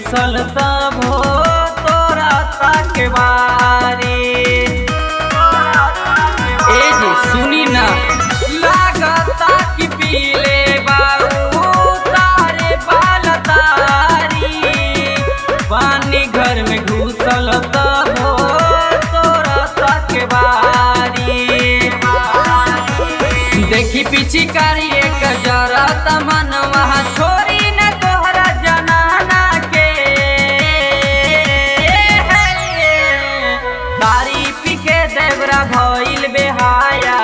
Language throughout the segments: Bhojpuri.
घुसल तबो तोरा तक बारी। ए जी सुनी ना, लागता कि पीले बाऊ तारे बाल तारी। पानी घर में घुसल तबो तोरा तक बारी। देखी पिचकारी एक जरा तमन वहाँ छोरी न तोहरा जनाना के। तारी पी के देवरा भइल बेहाया,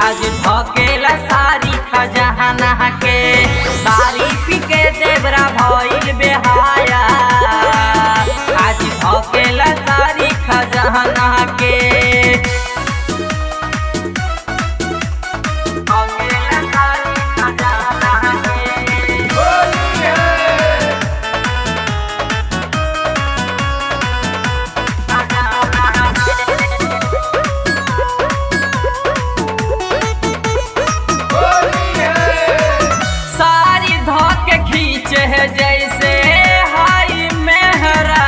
आज धकेला सारी खजाना के। तारी पी के देवरा भइल बेहाया, आज धकेला सारी खजाना के। धकेला सारी खजाना के। होली है। होली है। सारी धोके खींचे है जैसे हाई मेहरा,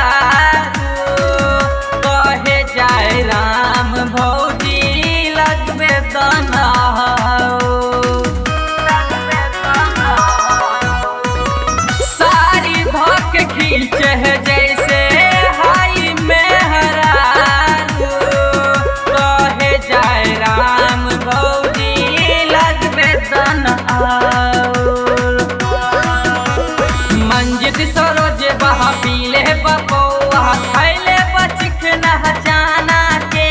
कहे जाए राम भौजी लगबे सारी धोके खींचे है जैसे हाई मेहरा, कहे जाए राम भौजी लगबे मंजित सरोज बहा पीले बपौआ खैले बचिखना चाना के।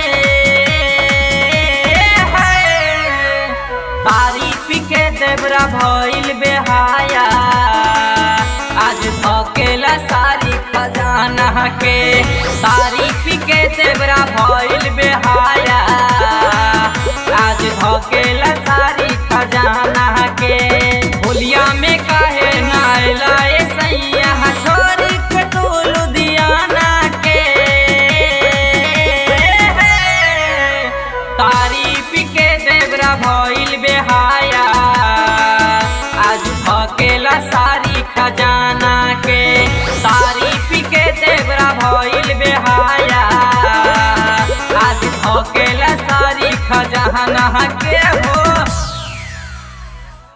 तारी पी के देवरा भइल बेहाया, आज धकेला सारी खजाना के। तारी पी के देवरा भइल बेहाया, आज धकेला सारी खजाना के। होलिया में काहे ना आइला ए सैया, छोड़ के तू लुधियाना के। तारी पी के देवरा भइल बेहाया, आज धकेला सारी खजाना के। तारी पी के देवरा भइल बेहाया, आज धकेला सारी खजाना के हो।